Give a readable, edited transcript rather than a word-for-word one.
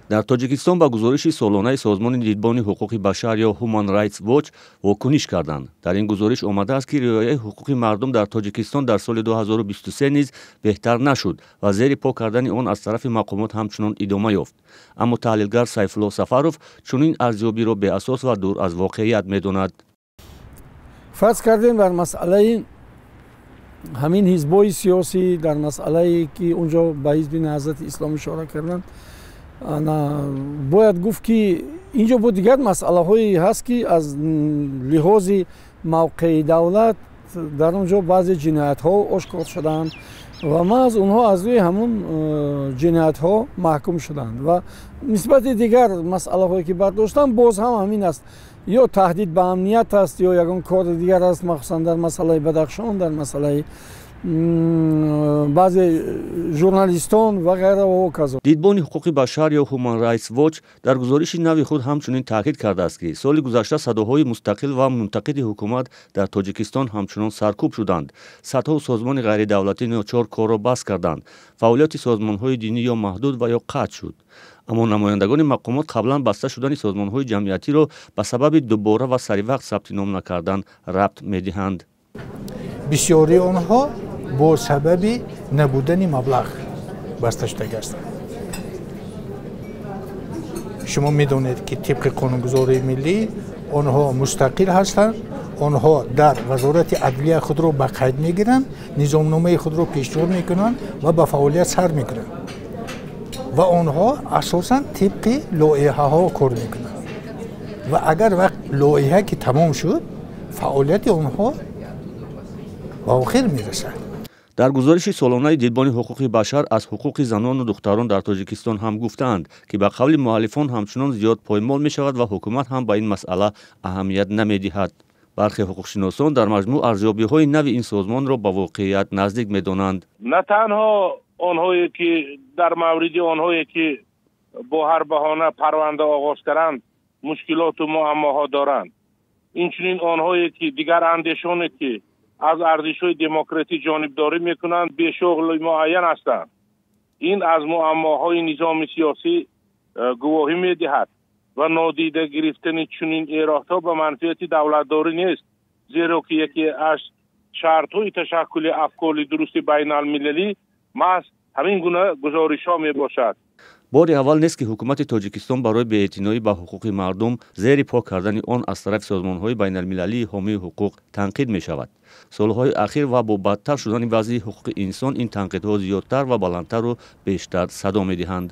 Дар Тоҷикистон ба гузориши солонаи созмони дидбони ҳуқуқи башар ё Human Rights Watch вокуниш карданд. Дар ин гузориш омадааст, ки риояи ҳуқуқи мардум дар Тоҷикистон дар соли 2023 низ беҳтар нашуд ва зери по кардани он аз тарафи мақомот ҳамчунон идома ёфт. Аммо таҳлилгар Сайфулло Сафаров чунин арзёбиро беасос ва дур аз воқеият медонад. Фарз кардем, дар масъалаи ҳамин ҳизбҳои сиёсӣ, дар масъалае ки унҷо ба ҳизби Наҳзати Ислом ишора карданд, бояд гуфт, ки инҷо бо дигар масъалаҳое ҳаст, ки аз лиҳози мавқеи давлат дар он ҷо баъзе ҷиноятҳо ошкор шуданд ва маҳз онҳо аз рӯи ҳамун ҷиноятҳо маҳкум шуданд. Ва нисбати дигар масъалаҳое ки бардоштанд, боз ҳам ҳамин аст: ё таҳдид ба амният аст, ё ягон кори дигар аст, махсусан дар масъалаи Бадахшон, дар масъалаи баъзе журналистон ва ғайра ва ҳоказо. Дидбони ҳуқуқи башар ё Human Rights Watch дар гузориши нави худ ҳамчунин таъкид кардааст, ки соли гузашта садоҳои мустақил ва мунтақиди ҳукумат дар Тоҷикистон ҳамчунон саркӯб шуданд, садҳо созмони ғайридавлатӣ ночор корро баст карданд, фаъолияти созмонҳои динӣ ё маҳдуд ва ё қатъ шуд. Аммо намояндагони мақомот қаблан баста шудани созмонҳои ҷамъиятиро ба сабаби дубора ва саривақт сабти ном накардан рабт медиҳанд. Бисёрии онҳо бо сабаби набудани маблағ баста шудагӣ ҳастанд. Шумо медонед, ки тибқи қонунгузории миллӣ онҳо мустақил ҳастанд, онҳо дар Вазорати адлия худро ба қайд мегиранд, низомномаи худро пешниҳод мекунанд ва ба фаъолият сар мекунанд, ва онҳо асосан тибқи лоиҳаҳо кор мекунанд, ва агар вақт лоиҳа ки тамом шуд, фаъолияти онҳо ба охир мерасад. Дар гузориши солонаи дидбони ҳуқуқи башар аз ҳуқуқи занону духтарон дар Тоҷикистон ҳам гуфтаанд, ки ба қавли муаллифон ҳамчунон зиёд поймол мешавад ва ҳукумат ҳам ба ин масъала аҳамият намедиҳад. Бархе ҳуқуқшиносон дар маҷмӯъ арзёбиҳои нави ин созмонро ба воқеият наздик медонанд. На танҳо онҳое ки дар мавриди онҳое ки бо ҳар баҳона парванда оғоз карданд, мушкилоту муаммоҳо доранд, инчунин онҳое ки дигар андешоне ки аз арзишҳои демократӣ ҷонибдорӣ мекунанд, бешуғли муайян ҳастанд. Ин аз муаммоҳои низоми сиёсӣ гувоҳӣ медиҳад ва нодида гирифтани чунин эродҳо ба манфиати давлатдорӣ нест, зеро ки яке аз шартҳои ташаккули афкори дурусти байналмилалӣ маҳз ҳамин гуна гузоришҳо мебошад. Бори аввал нест, ки ҳукумати Тоҷикистон барои беэътиноӣ ба ҳуқуқи мардум, зери по кардани он аз тарафи созмонҳои байналмилалии ҳомии ҳуқуқ танқид мешавад. Солҳои ахир ва бо бадтар шудани вазъи ҳуқуқи инсон ин танқидҳо зиёдтар ва баландтару бештар садо медиҳанд.